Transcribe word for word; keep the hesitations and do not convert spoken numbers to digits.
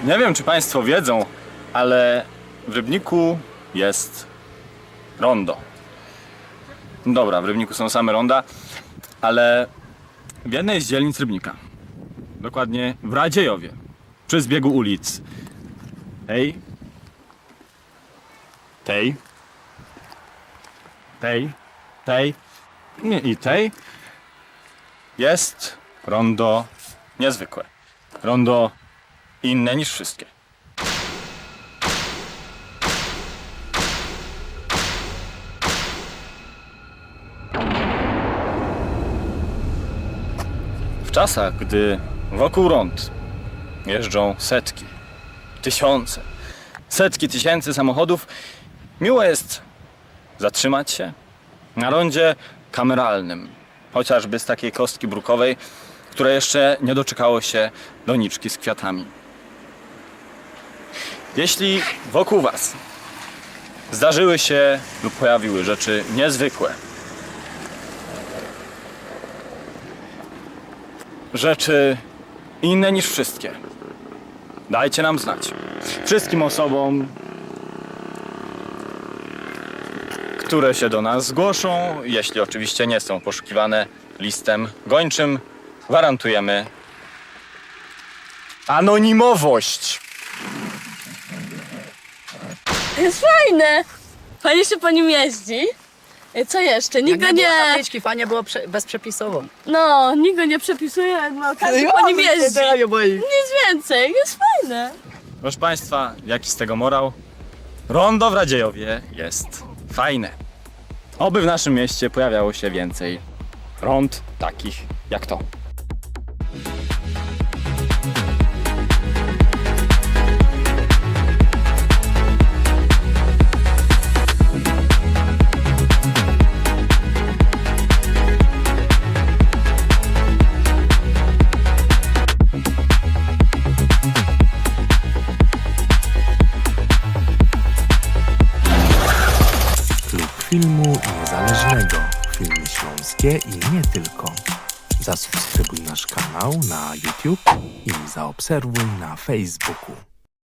Nie wiem, czy państwo wiedzą, ale w Rybniku jest rondo. Dobra, w Rybniku są same ronda, ale w jednej z dzielnic Rybnika, dokładnie w Radziejowie, przy zbiegu ulic tej, tej, tej, tej, nie, i tej, jest rondo niezwykłe. Rondo inne niż wszystkie. W czasach, gdy wokół rond jeżdżą setki, tysiące, setki tysięcy samochodów, miło jest zatrzymać się na rondzie kameralnym, chociażby z takiej kostki brukowej, które jeszcze nie doczekało się doniczki z kwiatami. Jeśli wokół Was zdarzyły się lub pojawiły rzeczy niezwykłe, rzeczy inne niż wszystkie, dajcie nam znać. Wszystkim osobom, które się do nas zgłoszą, jeśli oczywiście nie są poszukiwane listem gończym, gwarantujemy anonimowość. Jest fajne! Fajnie się po nim jeździ. I co jeszcze? Nikt go Jak nie nie... było tabliczki, fajnie było prze, bez przepisową. No, nikt go nie przepisuje, no, każdy po nim jeździ. Daje, bo i- Nic więcej, jest fajne. Proszę Państwa, jaki z tego morał? Rondo w Radziejowie jest fajne. Oby w naszym mieście pojawiało się więcej rond takich jak to. Klub Filmu Niezależnego. Filmy śląskie i nie tylko. Zasubskrybuj nasz kanał na YouTube i zaobserwuj na Facebooku.